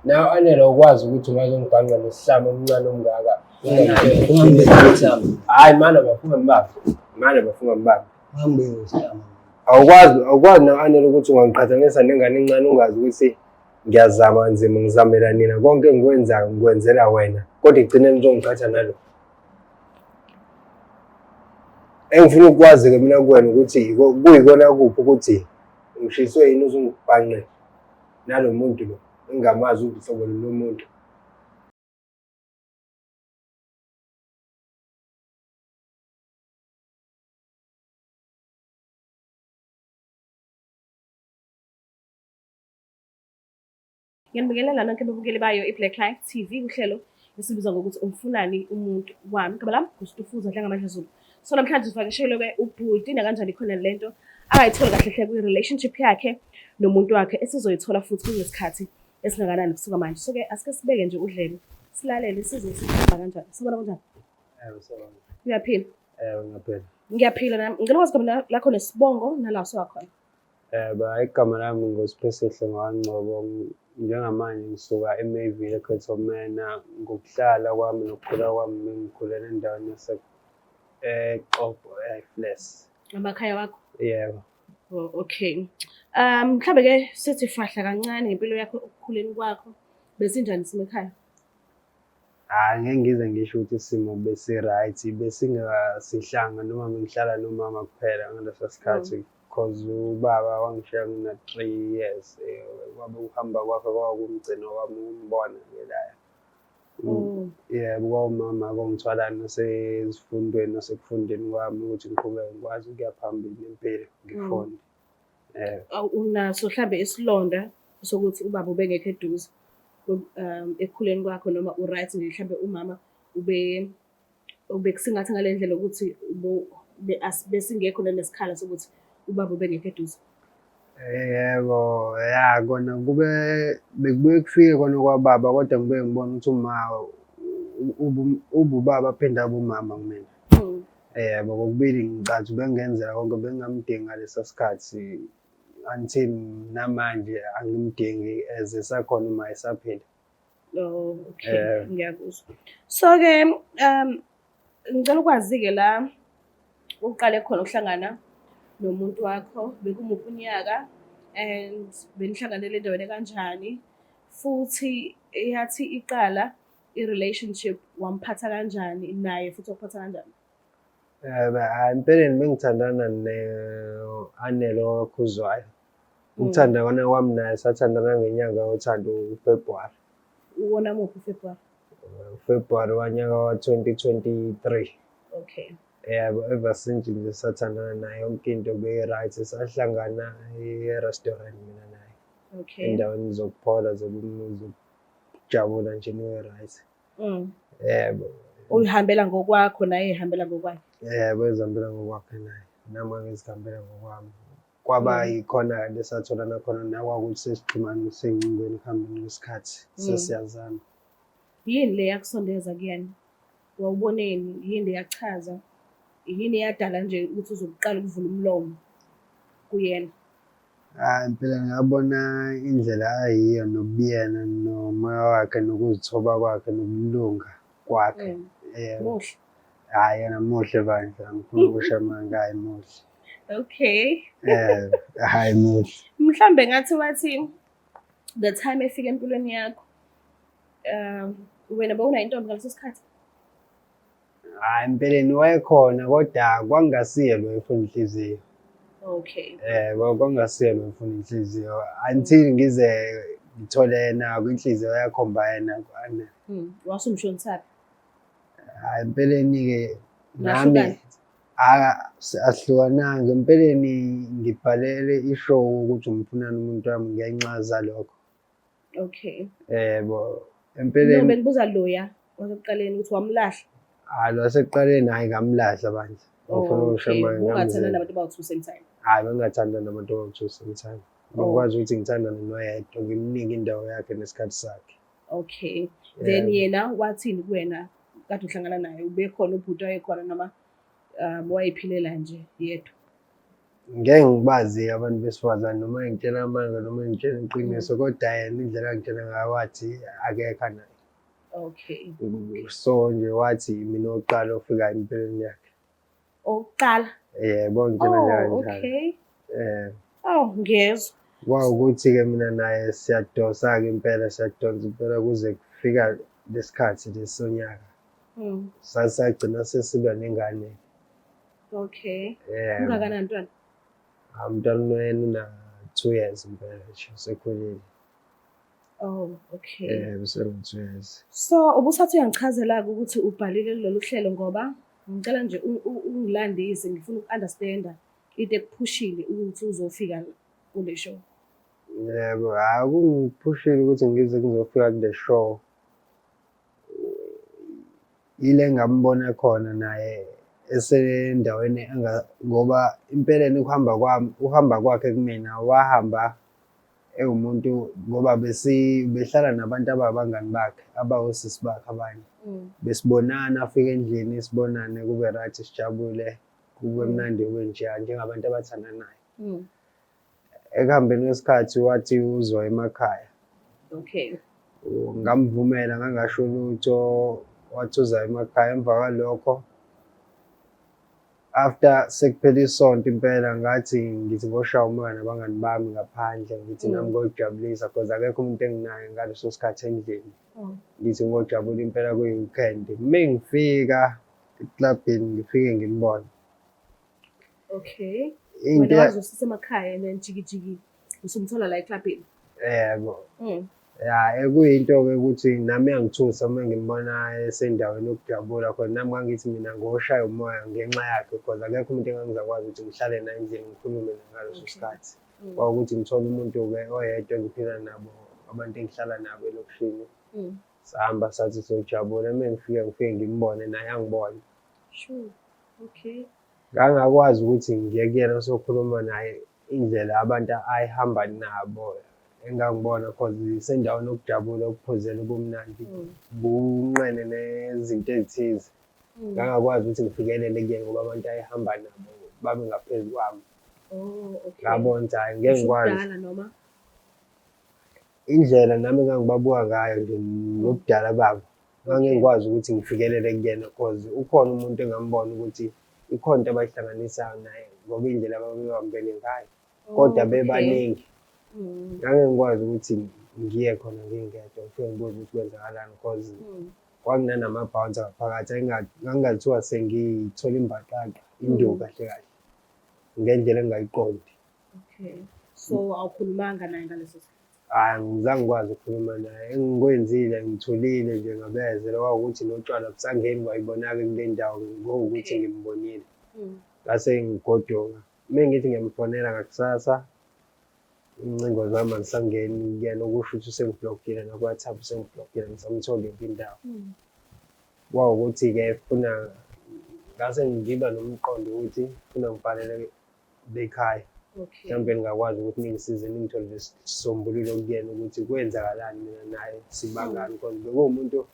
Nawe Anele ukwazi ukuthi ungazongibhanqa nesihlama omncane omngaka. Ungangibizi ngesihlama. Hayi mana bafunga mbaba. Mana bafunga mbaba. Ungangibizi ngesihlama. Awukwazi nawe Anele ukuthi ungangiqhathanisa nengane encane ungazi ukuthi ngiyazama kanzima ngizamela nina konke engikwenzayo ngikwenzela wena kodwa ekugcineni uzongiqhatha nalo. Engifuna ukukwazi-ke mina kuwena ukuthi kuyikona kuphi ukuthi ngishiswe yini uzungibhanqe nalo muntu lo engingamazi ukuthi uhlobo luni lomuntu. Ngiyanibingelela nonke babukeli bayo i-Black Life TV uhlelo esibiza ngokuthi umfunani umuntu wami. Igama lami nguStufuza Dlangamandla Zulu. So namhlanje sivakashelwe-ke ubhuti nakanjani khona lento angayitholi kahle hle kwi-relationship yakhe nomuntu wakhe esizoyithola futhi kunesikhathi esingakanani kusuka manje. So-ke asike sibeke nje udlebe silalele sizwe ukuthi kuhamba kanjani. Sibona kunjani? Ewe, sawubona. Uyaphila? Ewe, ngiyaphila. Ngiyaphila nami. Ngicela ukwazi igama lakho nesibongo nala usuka khona. Ba igama lami nguSiphesihle ngwaNgcobo. Njengamanje ngisuka eMayville eCato Manor. Ngokuhlala kwami nokukhula kwami bengikhulele endaweni yase eXobho eFles. Amakhaya wakho? Yebo. Oh, okay. Mhlambe ke sithi fahla kancane ngempilo yakho ukukhuleni kwakho. Besinjani isimo ekhaya? Hhayi, ngeke ngize ngisho ukuthi isimo besi-right, besingasihlanga noma bengihlala nomama kuphela ngaleso sikhathi cause ubaba wangishiya ngina-3 years. Kwabe ukuhamba kwakhe kwakumgcino wami ukumbona-ke la. Yebo, kwawumama ongithwala nasezifundweni nasekufundeni kwami ukuthi ngiqhubeke ngikwazi ukuya phambili nempilo ngifunde. Unaso mhlambe isilonda sokuthi ubaba ubengekho eduze ekukhuleni kwakho noma u-right nje mhlambe umama ubekusingatha ngale ndlela ukuthi besingekho nanesikhala sokuthi ubaba ubengekho eduze? Yebo, ya kona kube bekubuye kufike kona kwababa kodwa ngibuye ngibone ukuthi uma ububaba aphinde abe umama kumina. Yebo, kokubili ngicathi ubengenzela konke bengingamdingi ngalesa sikhathi until namanje angimdingi as esakhona uma esaphila. Oh, okay, ngiyakuzwa. So-ke ngicela ukwazi-ke la uqale khona ukuhlangana nomuntu wakho, bekumuphi unyaka and benihlanganele endaweni ekanjani futhi yathi iqala i-relationship wamphatha kanjani naye futhi wakuphatha kanjani? Hhayi empeleni bengithandana no-Anele wakwaKhuzwayo. Ukuthandana kwami naye sathandana ngenyanga yothando uFebruwari. Uwona muphi uFebruwari? uFebruwari wanyaka wa-2023. Okay. Yebo, ever since nje sathandana naye yonke into beyi-right. Sahlangana e-restaurant mina naye. Okay. Endaweni zokuphola zokujabula nje niwe-right. Yebo. Uyihambela ngokwakho naye ehambela ngokwakhe? Yebo, ezihambela ngokwakhe naye. Nami ngangizihambela ngokwami. Kwaba yikhona lesatholana khona nakwakuthi sesixhumana sey'ncingweni ekuhambeni kwesikhathi sesiyazana. Yini le yakusondeza kuyena? Wawuboneni? Yini le yakuchaza? Yini eyadala nje ukuthi uzoqala ukuvula umlomo kuyena? Hhayi impela ngabona indlela ayiyo nobuyena nomoya wakhe nokuzithoba kwakhe nokulunga kwakhe. Yebo. Muhle. Hhayi yena muhle bandla, angifuni ukusho amanga, hhayi muhle. Okay. Hhayi muhle. Mhlambe ngathi wathi the time efika empilweni yakho wena bowunayo intombi ngaleso sikhathi? Hhayi empeleni wayekhona kodwa kwakungasiye lo efuna inhliziyo. Okay. Kwakungasiye lo efuna inhliziyo until ngize ngithole yena kwinhliziyo yakhomba yena ku-Anele. Wasumshonisaphi? Hhayi empeleni-ke nami Nahlukana? Asihlukananga. Empeleni ngibhalele i-show ukuthi umfunani umuntu wami ngenxa zalokho. Okay. Yebo, No, empeleni bengibuza loya wasekuqaleni ukuthi wamlahla. Hhayi lo wasekuqaleni hhayi ngamlahla bandla. Ngifuna ukusho Okay, manje ungathandana ngamzela. nabantu abawu-two same time. Hhayi bengingathandani nabantu abawu-two same time. Oh. Ngikwazi ukuthi ngithandane noyedwa ngimnike indawo yakhe nesikhathi sakhe. Okay. Then Yebo. yena wathini kuwena kade uhlangana naye? Ubekhona ubhuti wayekhona noma wayephilela nje yedwa? Ngeke ngibazi abantu besifazane noma engitshela amanga noma engitshela iqiniso, kodwa yena indlela angitshela ngayo wathi akekho anaye. So nje wathi mina owokuqala ofikayo empilweni yakhe. Owokuqala? Yebo, ngitshela nje Oh, kanjalo. okay. Eh. Oh, ngiyezwa. Kwawukuthi-ke mina naye siyadosa-ke impela, siyadonsa impela kuze kufika lesikhathi lesi sonyaka. Sasagcina sesiba nengane. Okay. Yeah. Ungakanani mntwana? Ah, umntwana wena una-2 years impela nje, usekhulile. Oh, okay. Yebo, usena-2 years. So, ubusathe uyangichazela-ke ukuthi ubhalile kulolu hlelo ngoba ngicela nje ungilandise, ngifuna uku-understand-a into ekuphushile ukuthi uzofika kule show. Yebo, hhayi, kungiphushile ukuthi ngize ngizofika kule show. Ile engambona khona naye esendaweni, ngoba empeleni ukuhamba kwami, ukuhamba kwakhe kumina, wahamba ewumuntu ngoba behlala nabantu ababangani bakhe, abawosisi bakhe abanye. Besibonana, afike endlini sibonane, kube right, sijabule, kube mnandi, kube njeya njengabantu abathandanayo. Ekuhambeni kwesikhathi wathi uzwa emakhaya. Ngamvumela, ngangasho lutho, wathi uza emakhaya. Emva kwalokho, after sekuphele isonto impela, ngathi ngithi ngoshaya umoya nabangani bami ngaphandle, ngithi nami ngojabulisa cause akekho umuntu enginaye ngaleso sikhathi endlini. Ngithi ngojabula impela kuyi-weekend. Mengifika eklabhini ngifike ngimbone. Into Wena wazi usesemakhaya and then jiki jiki usumthola la eklabhini. Yebo. Ya, ekuyinto-ke ukuthi nami iyangithusa uma ngimbona esendaweni yokujabula khona. Nami ngangithi mina ngoshaya umoya ngenxa yakhe cause akekho umuntu engangizakwazi ukuthi ngihlale naye endlini ngikhulume naye ngaleso sikhathi. Kwawukuthi ngithole umuntu-ke oyedwa engiphila nabo, abantu engihlala nabo elokishini. Sahamba sathi siyojabula, uma ngifika ngifike ngimbone naye angibone. Sure. Okay. Ngangakwazi ukuthi ngiye kuyena sokhuluma naye indlela abantu ayihamba nabo engangibona cause isendaweni yokujabula, ukuphuzela ubumnandi, bunqene nezinto ezithize. Ngangakwazi ukuthi ngifikelele kuyena ngoba abantu ayehamba nabo babe ngaphezu kwami. Oh, okay. Ngabona ukuthi hhayi, ngeke Usho ngikwazi. ukudala noma? Indlela nami engangibabuka ngayo nje nobudala babo, ngangeke ngikwazi ukuthi ngifikelele kuyena cause ukhona umuntu engambona ukuthi ikhona into abayihlanganisayo naye ngoba indlela ababebambene ngayo, kodwa bebaningi. Ngangeke ngikwazi ukuthi ngiye khona ngingedwa ngifike ngibuze ukuthi kwenzakalani cause kwakunanama-bouncer ngaphakathi. Ngangingathiwa sengithola imbaqaqa, induku kahle kahle ngendlela engingayiqondi. Okay. So awukhulumanga naye ngaleso sikhathi? Hhayi, angizange ngikwazi ukukhuluma naye. Engikwenzile ngithulile nje ngabezela, kwawukuthi notshwala busangeni kwayibona-ke kule ndawo ngokuthi ngimbonile. Ngase ngigoduka. Uma ngithi ngiyamfonela ngakusasa, iy'ncingo zami azisangeni kuyena, okusho ukuthi usengi-block-ile naku-WhatsApp usengi-block-ile, angisamtholi yonke indawo. Kwawukuthi-ke funa ngase ngiba nomqondo ukuthi funa ngibhalele bekhaya. Mhlawumbe ngingakwazi ukuthi ningisize ningitholele isisombululo kuyena ukuthi kwenzakalani mina naye sibangani cause bekuwumuntu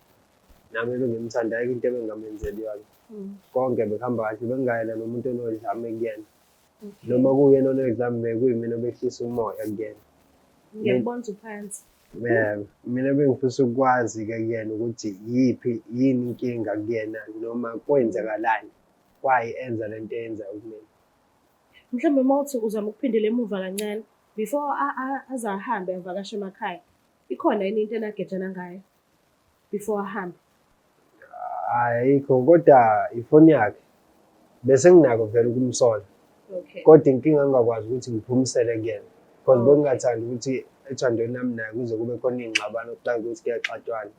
nami ebengimthanda, ayikho into ebengingamenzeli yona. Konke bekuhamba kahle, bengingayena nomuntu onodlame kuyena. Noma kuwuyena onodlame bekuyimina obehlisa umoya kuyena. Ngiyakubona ukuthi uphansi. Yebo, mina bengifisa ukwazi-ke kuyena ukuthi yiphi, yini inkinga kuyena noma kwenzakalani, why enza lento eyenzayo kumina. Mhlawumbe uma uthi uzama ukuphindela emuva kancane before aze ahambe avakashe emakhaya, ikhona yini into enagejana ngayo before ahambe? Ayikho, kodwa ifoni yakhe bese nginako vele ukumsola. Kodwa inkinga ngingakwazi ukuthi ngiphumisele kuyena because bengingathandi ukuthi ethandweni nami naye kuze kube khona iy'ngxabano kuqala ukuthi kuyaxatshwana.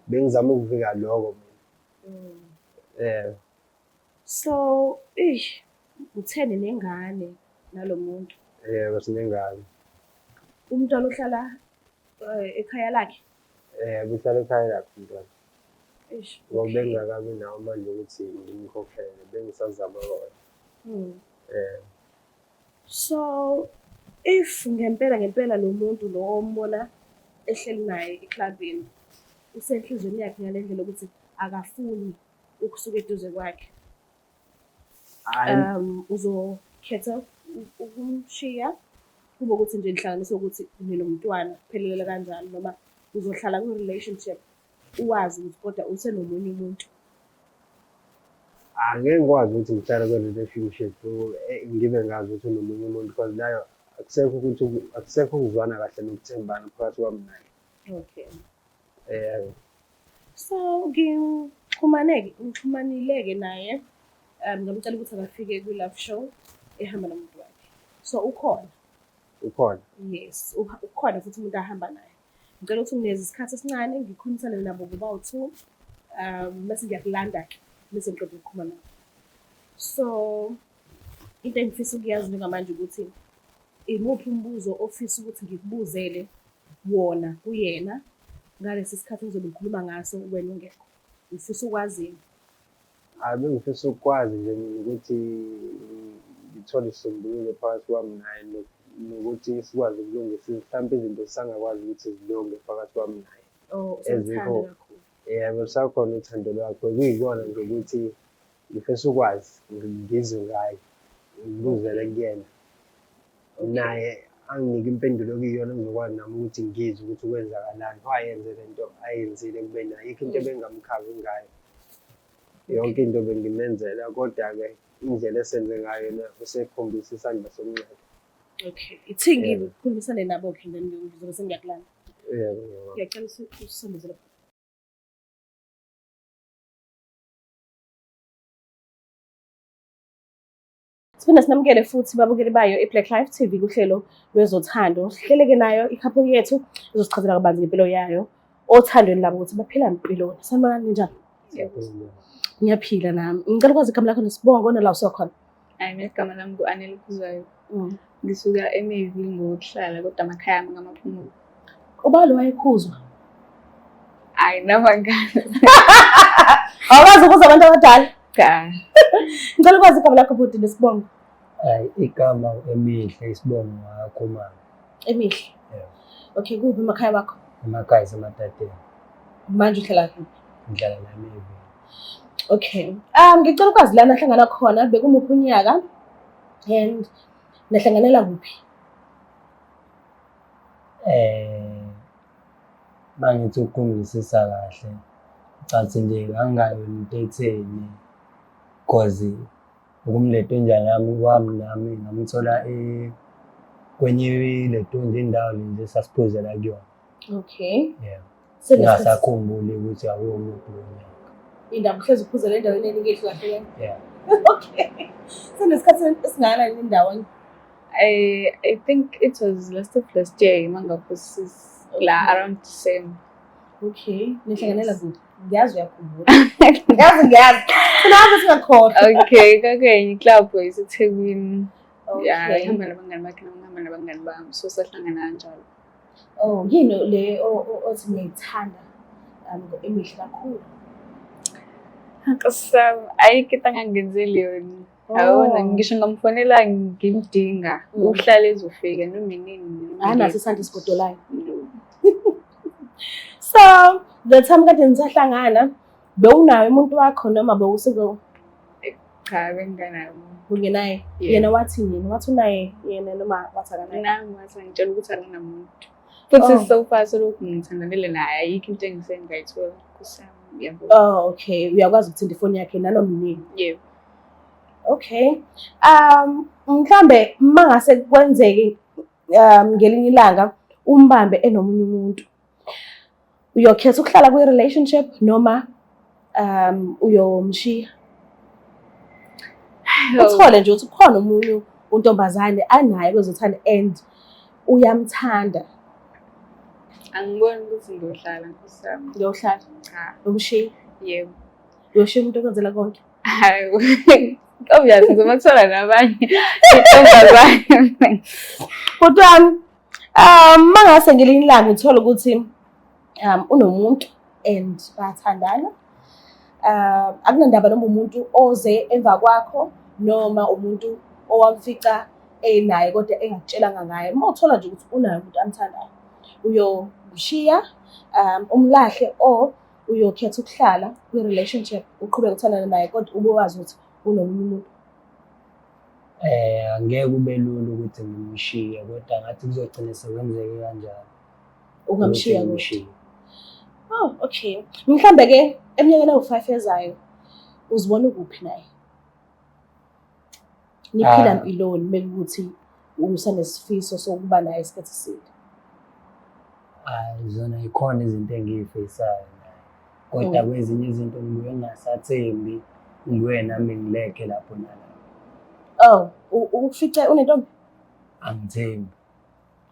Bengizama ukuvika lokho mina. Yeah. So, eish, utheni nengane nalo muntu? Yebo, sinengane. Umntwana uhlala ekhaya lakhe? Yebo, uhlala ekhaya lakhe umntwana. Eish, Ngoba okay. bengingakabi nawo amandla okuthi ngimkhokhele, bengisazama kona. Yeah. So, if ngempela ngempela lo muntu lo ombona ehleli naye eklabhini usenhliziyweni yakhe ngale ndlela ukuthi akafuni ukusuka eduze kwakhe, Hhayi, uzokhetha ukumshiya kube ukuthi nje nihlanganise ukuthi ninomntwana kuphelele kanjalo noma uzohlala kwi-relationship uwazi ukuthi kodwa usenomunye umuntu? Angeke ngikwazi ukuthi ngihlale kwi-relationship ngibe ngazi ukuthi unomunye umuntu because nayo akusekho ukuthi akusekho ukuzwana kahle nokuthembana phakathi kwami naye. Okay. Yebo. So ngixhumane-ke ngixhumanile-ke naye ngamcela ukuthi akafike kwi-love show ehamba nomuntu wakhe. So ukhona. Ukhona. Yes, ukhona futhi umuntu ahamba naye. Ngicela ukuthi unginikeze isikhathi esincane ngikhulumisane nabo bobawu-two bese ngiyakulanda-ke bese ngiqeda ukukhuluma nabo. So into engifisa ukuyazi njengamanje ukuthi imuphi umbuzo ofisa ukuthi ngikubuzele wona kuyena ngalesi sikhathi engizobe ngikhuluma ngaso wena ungekho. Ufisa ukwazini? Hhayi, bengifisa ukwazi nje mina ukuthi ngithole isisombululo phakathi kwami naye nokuthi sikwazi ukulungisa mhlampe izinto sisangakwazi ukuthi zilunge phakathi kwami naye. Oh, usamthanda kakhulu. Yebo, lusakhona uthando lwakhe. Kuyikona nje ukuthi ngifisa ukwazi ngizwe ngaye, ngibuzele kuyena. Naye anginike impendulo okuyiyona engizokwazi nami ukuthi ngizwe ukuthi kwenzakalani, wayenze le nto ayenzile kube ayikho into ebengingamkhavi ngayo. Yonke into bengimenzela kodwa-ke indlela esenze ngayo yena usekhombisa isandla sokunxele. Okay. Ithi ngikhulumisane nabo-ke then ngizobe sengiyakulanda. Yebo, yebo. Ngiyacela usisondezele. Siphinde sinamukele futhi babukeli bayo i-Black Life TV kuhlelo lwezothando. Sihleleke nayo i-couple yethu izosichazela kabanzi ngempilo yayo othandweni labo ukuthi baphila mpiloni. Sanibonani, ninjani? Ngiyaphila nami. Ngicela ukwazi igama lakho nesibongo nala usuka khona. Hayi, mina igama lami ngu-Anele Khuzwayo. Ngisuka eMayville ngokuhlala kodwa amakhaya ami ngamaphumulo. Ubaba lo wayekhuzwa? Hayi, nabangani. Awukwazi ukuza abantu abadala? Cha. Ngicela ukwazi igama lakho bhuti nesibongo. Hayi, igama Emihle, isibongo ngaKhumalo. Emihle. Yeah. Okay, kuphi emakhaya wakho? Emakhaya iseMadadeni. Manje uhlala kuphi? Ngihlala la eMayville. Okay. Ngicela ukwazi la nahlangana khona bekumuphi unyaka and nahlanganela kuphi? Mangithi ukukhumbisisa kahle, cathi nje ngangingayona into etheni cause ukumleta njani yami kwami nami ngamthola kwenye leto nje indawo le nje esasiphuzela kuyona. Okay. Yeah. Senesikhathi Ngingasakhumbuli ukuthi akuwumuphi wonyaka. Indawo uhlezi uphuzela endaweni eningi ehlukahlukene. Yeah. Okay. Senesikhathi esingakanani nindawonye? I think it was last of last year, mangaphosisi la around December. Okay. Nihlanganela kuphi? Ngiyazi uyakhumbula. Ngiyazi ngiyazi. Sinazi singakhohlwa. Okay, kwakuyenye club eseThekwini. Yeah, Okay. ihamba nabangani bakhe nami ngihamba nabangani bami. So sahlangana kanjalo. Oh, yini le othi ngiyithanda Emihle kakhulu? Nkosi yami, ayikho into angangenzeli yona. Yabona, ngisho ngamfonela ngimdinga, uhlale ezofika noma inini. Noma Anaso ngekho. isandla esigodolayo. No. So, the time kade nisahlangana, bewunaye umuntu wakho noma bewusuke Cha, bengingenaye. ungenaye? Yeah. Yena wathini yena? Wathi unaye yena noma wathi akanaye? Nami wathi angitshela ukuthi akanamuntu. Futhi Oh. so far selokhu ngithandanele naye ayikho into engisengayithola. Nkosi yami, yabo. Oh, okay. Uyakwazi ukuthinta ifoni yakhe nanoma nini? Yebo. Okay. Mhlambe mangase kwenzeke ngelinye ilanga umbambe enomunye umuntu. Uyokhetha ukuhlala kwi-relationship noma uyomshiya? Uthole nje ukuthi kukhona omunye untombazane anaye kwezothando and uyamthanda. Angiboni ukuthi ngiyohlala Nkosi yami. Uyohlala, Cha, umshiye, yebo. uyoshiya umuntu okwenzela konke. Hayi, obvious ngizobathola nabanye intombazane. Bhuti wami, mangase ngelinye ilanga uthole ukuthi unomuntu and bayathandana. Akunandaba noma umuntu oze emva kwakho noma umuntu owamfica enaye kodwa engakutshelanga ngaye. Uma uthola nje ukuthi unaye umuntu amthandayo, uyomshiya, umlahle or uyokhetha ukuhlala kwi-relationship uqhubeke uthandane naye kodwa ube wazi ukuthi unomunye umuntu. Angeke kube lula ukuthi ngimshiye kodwa ngathi kuzogcina sekwenzeke kanjalo. Ungamshiya Ukuthi kodwa. ngimshiye. Oh, okay. Mhlambe ke eminyakeni ewu-5 ezayo uzibona ukuphi naye? Niphila Ah. mpiloni mekuthi usanesifiso sokuba naye isikhathi eside. Hhayi, zona zikhona izinto engiyifisayo naye, kodwa kwezinye izinto ngibuye ngingasathembi, ngibuye nami ngilekhe lapho nalapho. Oh, ukufice unentombi? Angithembi.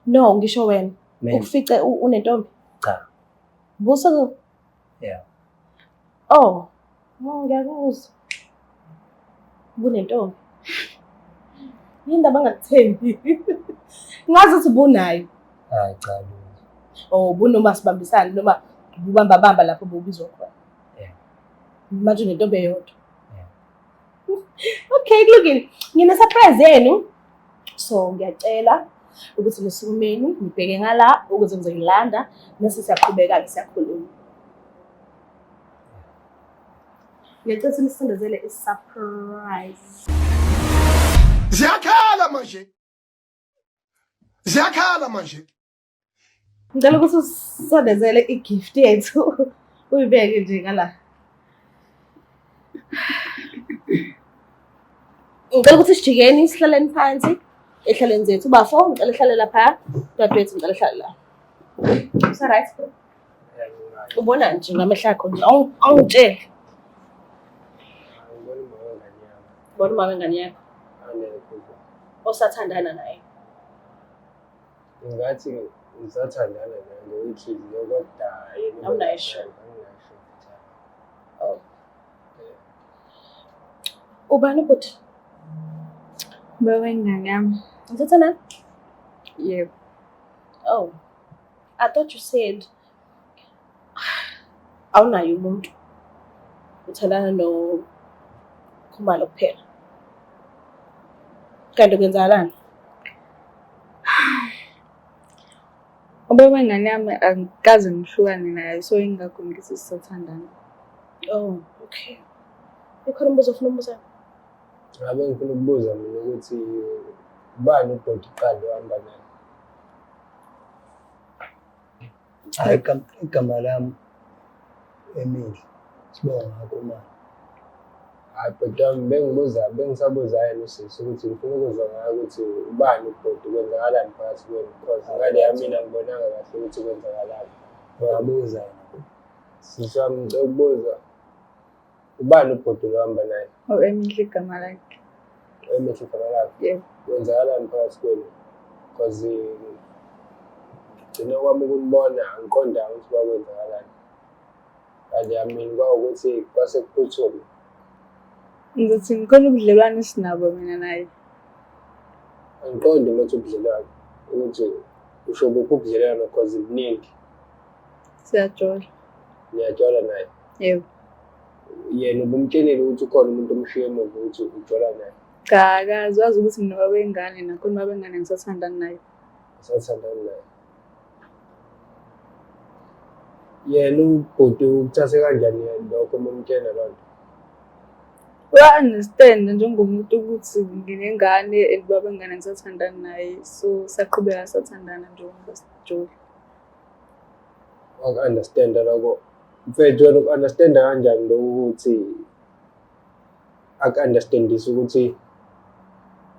No, ngisho wena. Mina Ukufice unentombi? cha. Busa Yeah. Oh, no, ngiyakuzwa. Bunentombi. Yini ndaba angakuthembi? Ngazi ukuthi ubunayo. Hayi cha lutho. Or bunoma sibambisane noma bubamba bamba lapho bubizwa khona. Yeah. Manje unentombi eyodwa. Yeah. Okay, kulungile. Ngine surprise yenu. So ngiyacela ukuthi nisukumeni nibheke ngala ukuze ngizoyilanda bese siyaqhubeka-ke siyakhuluma. Ngiyacela ukuthi nisondezele i-surprise. Ziyakhala manje. Ziyakhala manje. Ngicela ukuthi usondezele i-gift yethu uyibeke nje ngala. Ngicela ukuthi sijikeni sihlaleni phansi ehlaleni zethu. Bafo, ngicela uhlale lapha. Dadewethu ngicela uhlale la. Usa-right? Ubona nje ngamehlo akho nje awungitshele. Ngibona umama wengane yami. Ubona umama wengane yakho Anele kuzo. osathandana naye. Ngathi ngisathandana naye ngokuyinhliziyo kodwa yena Awunayo sure. Anginayo sure. Cha. Oh. Ubani ubhuti? Baba wengane yami. Ngithatha Yebo. Oh. I thought you said awunaye umuntu. Uthandana no Khumalo kuphela. Kanti kwenzakalani? Ubaba wengane yami angikaze ngihlukane naye so ingakho ngithi sisathandana. Oh, okay. Ukhona umbuzo ofuna umbuza? Ngabe ngifuna ukubuza mina ukuthi ubani ubhuti kuqala ohamba naye? Hhayi, igama lami Emihle. Sibonga ngakho manje. Hhayi bhuti wami bengibuza bengisabuza yena usisi ukuthi ngifuna ukuzwa ngaye ukuthi ubani ubhuti kwenzakalani phakathi kwenu because ngale yami mina angibonanga kahle ukuthi kwenzakalani. Ungabuza yena. Sisi wami ngicela ukubuza ubani ubhuti lo ohamba naye? Oh, Emihle igama lakhe. Emihle igama lakhe. Yebo. Kwenzakalani phakathi kwenu? Because gcina kwami ukunibona angiqondanga ukuthi kwakwenzakalani. Kanti yamini kwawukuthi kwase kuphuthuma. Ngizothi ngikhona ubudlelwane esinabo mina naye. Angiqondi ukuthi ubudlelwane ukuthi usho buphi ubudlelwane because buningi. Siyajola. Niyajola naye. Yebo. Yena ubumtshelile ukuthi ukhona umuntu omshiye emuva ukuthi ujola naye. Cha, akazi wazi ukuthi nginobaba wengane nakhona ubaba wengane ngisathandana naye. Usathandana naye. Yena ubhuti ukuthathe kanjani yena lokho uma umtshela loo nto? Uya-understand njengomuntu ukuthi nginengane and ubaba wengane ngisathandana naye so saqhubeka sathandana njengoba sijola. Waku-understand-a lokho. Mfethu wena uku-understand-a kanjani lokhu ukuthi aku-understand-ise ukuthi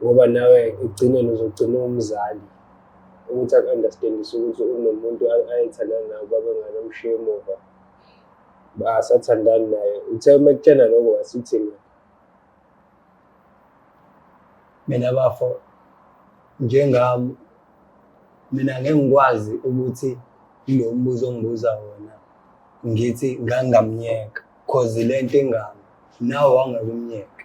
ngoba nawe ekugcineni uzogcina uwumzali ukuthi aku-understand-ise ukuthi unomuntu ayethandana naye ubaba wengane amshiye emuva asathandani naye. Uthe uma ekutshena lokho wasuthini? Mina bafo njengami mina ngeke ngikwazi ukuthi kulo mbuzo ongibuza wona ngithi ngangamnyeka cause lento ingami nawe wangeke umnyeke.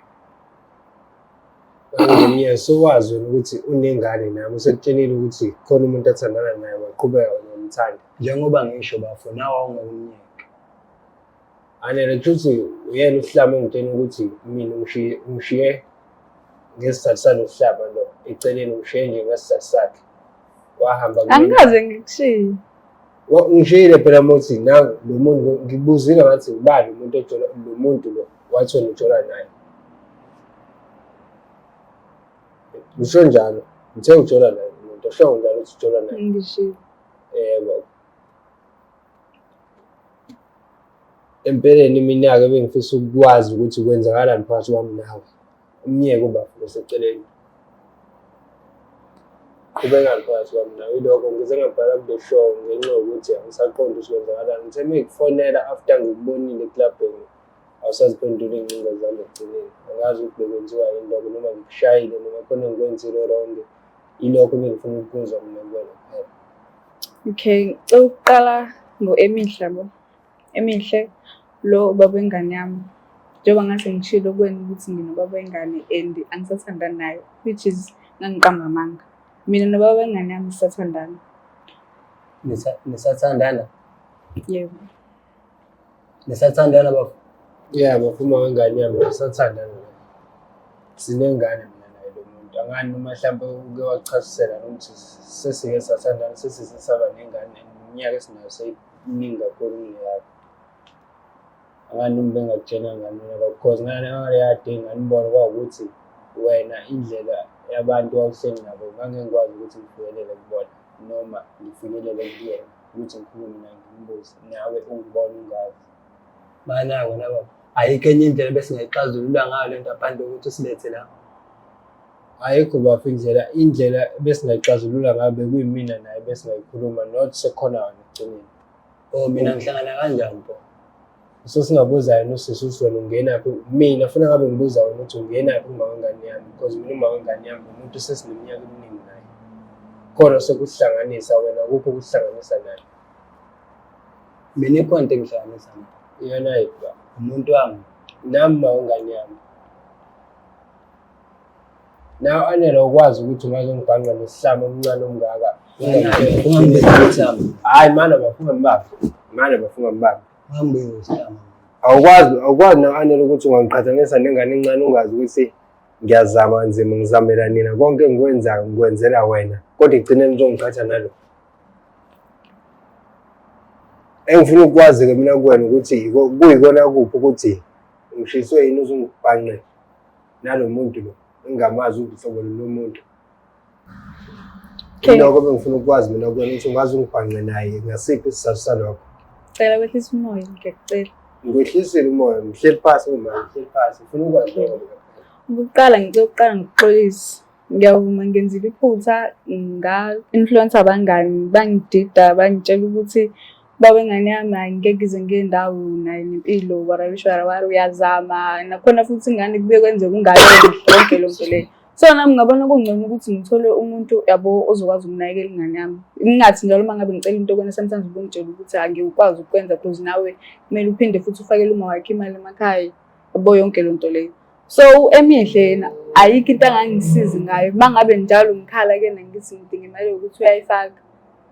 Ngimyeke sowazi wena ukuthi unengane nami usekutshelile ukuthi khona umuntu athandana naye waqhubeka wena wamthanda. Njengoba ngisho bafo nawe wawungeke umnyeke. Anele kusho ukuthi uyena usihlama engitshela ukuthi mina ungishiye ungishiye ngesizathu salohlaba lo eceleni ungishiye nje ngesizathu sakhe. Wahamba kumina. Angikaze ngikushiye. Ngishiyile phela muthi na lo muntu ngikubuzile ngathi ubani umuntu ojola lo muntu lo wathi wena ujola naye. Ngisho njalo, ngithe ujola naye umuntu, usho njalo ukuthi ujola naye. Ngishilo. Yebo. Empeleni iminyaka ebengifisa ukwazi ukuthi kwenzakalani phakathi kwami nawe. Umyeke ubafo oseceleni. Qhubekani phakathi kwami nawe. Yilokho ngize ngabhala kule show ngenxa yokuthi angisaqondi ukuthi kwenzakalani. Ngithe uma ngikufonela after ngikubonile eklabhini awusaziphenduli iy'ngcingo zami ekugcineni. Angazi ukuthi bekwenziwa yini lokho noma ngikushayile noma khona engikwenzile wrong. Yilokho ebengifuna ukukuzwa mina kuwena kuphela. Okay, ngicela ukuqala ngo-Emihle yabo. Emihle lo ubaba wengane yami. Njengoba ngase ngishilo kuwena ukuthi nginobaba wengane and angisathandani naye, which is ngangiqamba amanga. Mina nobaba wengane yami sisathandana. Nisathandana? Yebo. Nisathandana bafo? Yeah, bafo uma wengane yami sisathandana naye. Sinengane mina naye lo muntu. Angani noma mhlampe uke wachasisela nokuthi sesike sathandana sesize saba nengane iminyaka esinayo seyiminingi kakhulu kuneyakho. Angani noma bengakutshela ngani mina lokho because ngaleya day nganibona kwawukuthi wena indlela yabantu owawuhleli nabo ngangengikwazi ukuthi ngifikelele kubona noma ngifikelele kuyena ukuthi ngikhulume naye ngimbuze nawe ungibona ungazi. Mana wena baba, ayikho enye indlela ebesingayixazulula ngayo le nto ngaphandle kokuthi usilethe la. Ayikho bafo indlela indlela ebesingayixazulula ngayo bekuyimina naye besingayikhuluma not sekhona wena ekugcineni. Oh mina ngihlangana kanjani pho? So singabuza yena usisi ukuthi wena ungenaphi mina funa ngabe ngibuza wena ukuthi ungenaphi kuma wengane yami because mina uma wengane yami umuntu sesineminyaka eminingi naye. Khona sekuhlanganisa wena akukho ukuhlanganisa naye. Mina ikhona into engihlanganisa naye. Iyona yiphi baba? Umuntu wami. Nami ma wengane yami. Nawe Anele ukwazi ukuthi ungazongibhanqa nesihlama omncane omngaka. Ungangibizi ngesihlama. Hayi mana bafunga mbambe. Mana bafunga mbambe. Ungangibizi ngesihlama. Awukwazi nawe Anele ukuthi ungangiqhathanisa nengane encane ungazi ukuthi ngiyazama kanzima ngizamela nina konke engikwenzayo ngikwenzela wena kodwa ekugcineni uzongiqhatha nalo. Engifuna ukukwazi-ke mina kuwena ukuthi kuyikona kuphi ukuthi ngishiswe yini uzungibhanqe nalo muntu lo engingamazi ukuthi uhlobo lo muntu. Okay. Yilokho bengifuna ukukwazi mina kuwena ukuthi ungaze ungibhanqe naye ngasiphi isizathu salokho. Cela kwehlisa umoya, ngiyakucela. Ngikwehlisile umoya, ngihleli phansi uma ngihleli phansi, ngifuna ukwazi lokho mina. Ukuqala ngicela ukuqala ngokuxolisa. Ngiyavuma ngenzile iphutha nga-influence abangani bangidida bangitshela ukuthi baba ingane yami hayi ngeke ngize ngiye ndawo naye nempilo warawisha warawara uyazama nakhona futhi ingane kubuye kwenzeka ungabe yonke loo nto leyo. So nami ngabona kungcono ukuthi ngithole umuntu yabo ozokwazi ukunakekela ingane yami. Ngingathi njalo uma ngabe ngicela into kwena sometimes ubungitshela ukuthi angikwazi ukukwenza because nawe kumele uphinde futhi ufakele uma wakhe imali emakhaya yabo yonke loo nto leyo. So u-Emihle yena ayikho into angangisizi ngayo. Uma ngabe njalo ngikhala kuyena ngithi ngidinga imali yokuthi uyayifaka.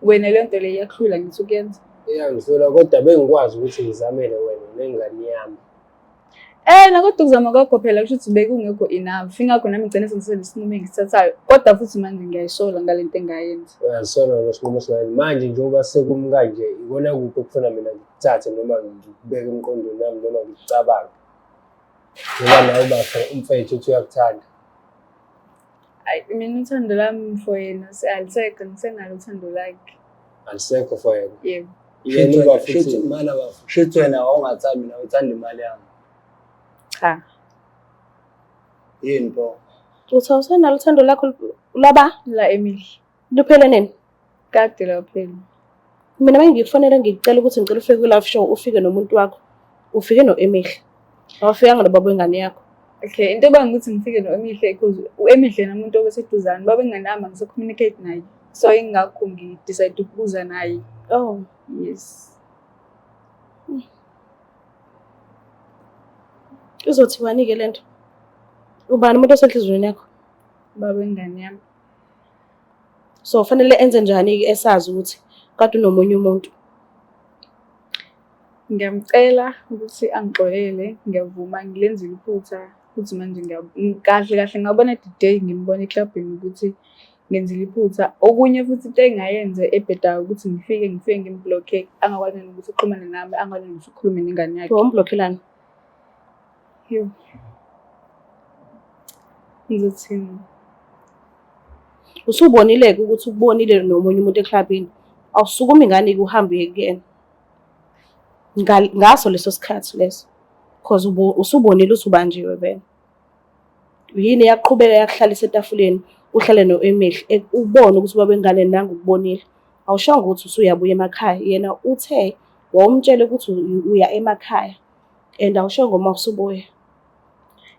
Wena leyo nto leyo iyakuhlula ngithi ukuyenza. Iyangihlula kodwa bengikwazi ukuthi ngizamele wena nengane yami. Eh, kodwa ukuzama kwakho phela kusho ukuthi bekungekho enough. Ingakho nami ngigcine sengisenza isinqumo engisithathayo. Kodwa futhi manje ngiyayisola ngale nto engayenza. Uyazisola ngesinqumo osingayenza. Manje njengoba sekumi kanje, ikona kuphi okufuna mina ngikuthathe noma ngikubeke emqondweni wami noma ngikucabange. Ngoba nawe ubafo umfethu uthi uyakuthanda. Ayi, mina uthando lami for yena alisekho, ngisenalo uthando lakhe. Alisekho for yena. Yebo. Yena ubafo uthi Mana bafo. Shuthi wena wawungathandi mina uthanda imali yami. Cha. Yini pho? Uthi awusenalo uthando lakho lwaba La Emihle. luphele nini? Kade laphela. Mina uma ngikufonela ngikucela ukuthi ngicela ufike kwi-live show ufike nomuntu wakho. Ufike no-Emihle. Awufikanga nobaba wengane yakho. Okay, into ebanga ukuthi ngifike no-Emihle because u-Emihle yena umuntu obeseduzane, baba ingane yami angisa-communicate naye. So ingakho ngi-decide ukuza naye. Oh. Yes. Izothiwani-ke le nto? Ubani umuntu osenhliziyweni yakho? Baba ingane yami. So fanele enze njani-ke esazi ukuthi kade unomunye umuntu? Ngiyamcela ukuthi angixolele, ngiyavuma ngilenzile iphutha futhi manje kahle kahle ngabona the day ngimbona eklabhini ukuthi ngenzile iphutha. Okunye futhi into engayenza ebhedayo ukuthi ngifike ngimblokhe angakwazi nokuthi uxhumane nami, angakwazi nokuthi ukhulume nengane yakhe. Womblokhelani? Yo. Ngizothini? Usubonile-ke ukuthi ukubonile nomunye umuntu eklabhini. Awusukumi ngani-ke uhambe uye kuyena? Ngaso leso sikhathi leso. Cause usubonile ukuthi ubanjiwe vele. Yini eyaqhubeka yakuhlalisa etafuleni uhlale no-Emihle ubone ukuthi ubaba wengane nangu ukubonile. Awushongo ukuthi usuyabuya emakhaya. Yena uthe wawumtshela ukuthi uya emakhaya and awushongo uma usubuya.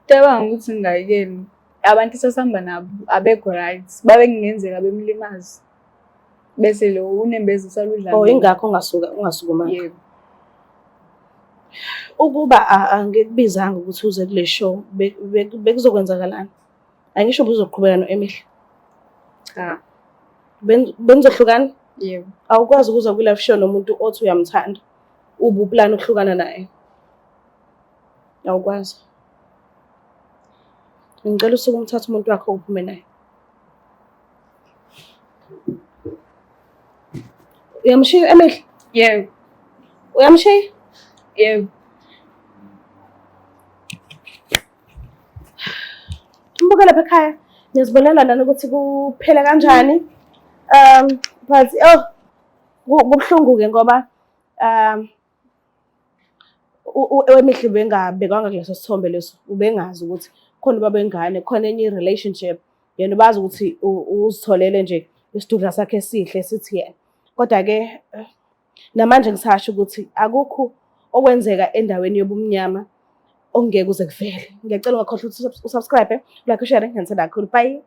Cabanga ukuthi ngingayekeli abantu esasihamba nabo abekho right, babe kungenzeka bemlimaze bese lo unembeza usaludla. Oh, ingakho ungasuka ungasukumanga. Yebo. Ukuba angikubizanga ukuthi uze kule show bekuzokwenzakalani? Angisho ubuzoqhubeka no-Emihle. Cha. Benizohlukana? Yebo. Awukwazi ukuza kwi-live show nomuntu othi uyamthanda ube uplana ukuhlukana naye. Awukwazi. Ngicela usuke umthathe umuntu wakho uphume naye. Uyamshiya Emihle? Yebo. Uyamshiya? Yebo. Mbuke lapha ekhaya. Niyazibonela nani ukuthi kuphela kanjani. But oh kubuhlungu-ke ngoba Emihle ubengabekwanga kuleso sithombe leso, ubengazi ukuthi khona ubaba wengane, khona enye i-relationship. Yena ubazi ukuthi uzitholele nje isidudla sakhe esihle sithi yena. Kodwa-ke namanje ngisasho ukuthi akukho okwenzeka endaweni yobumnyama okungeke kuze kuvele. Ngiyacela ungakhohlwa ukuthi usubscribe, like, ushare, ngiyanisanda kakhulu. Bye.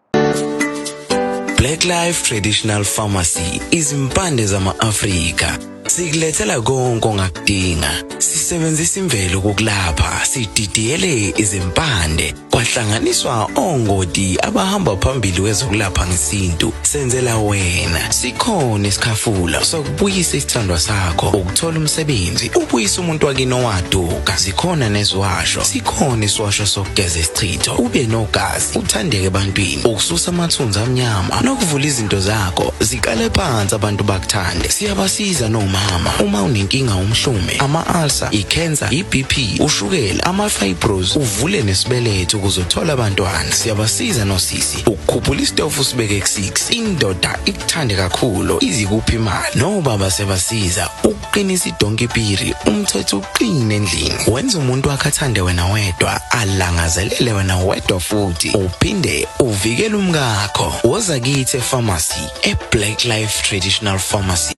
Black Life Traditional Pharmacy izimpande zama-Afrika sikulethela konke ongakudinga. Sisebenzisa imvelo ukukulapha, sididiyele izimpande kwahlanganiswa ongoti abahamba phambili kwezokulapha ngesintu. Senzela wena. Sikhona isikhafula sokubuyisa isithandwa sakho, ukuthola umsebenzi, ubuyise umuntu wakini owaduka. Zikhona neziwasho, sikhona isiwasho sokugeza isichitho, ube nogazi, uthandeke ebantwini, ukususa amathunzi amnyama nokuvula izinto zakho ziqale phansi abantu bakuthande. Siyabasiza nomama uma unenkinga umhlume, ama-ulcer, i-cancer, i-BP, ushukela, ama-fibros, uvule nesibeletho ukuze uthole abantwana. Siyabasiza nosisi ukukhuphula isitofu usibeke ku-6, indoda ikuthande kakhulu izikuphi imali. Nobaba siyabasiza ukuqinisa idonki piri, umthetho uqine endlini, wenza umuntu wakhe athande wena wedwa, alangazelele wena wedwa futhi uphinde uvikele umkakho. Woza kithi epharmacy e-Black Life Traditional Pharmacy.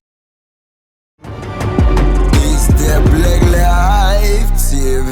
It's the Black Life TV.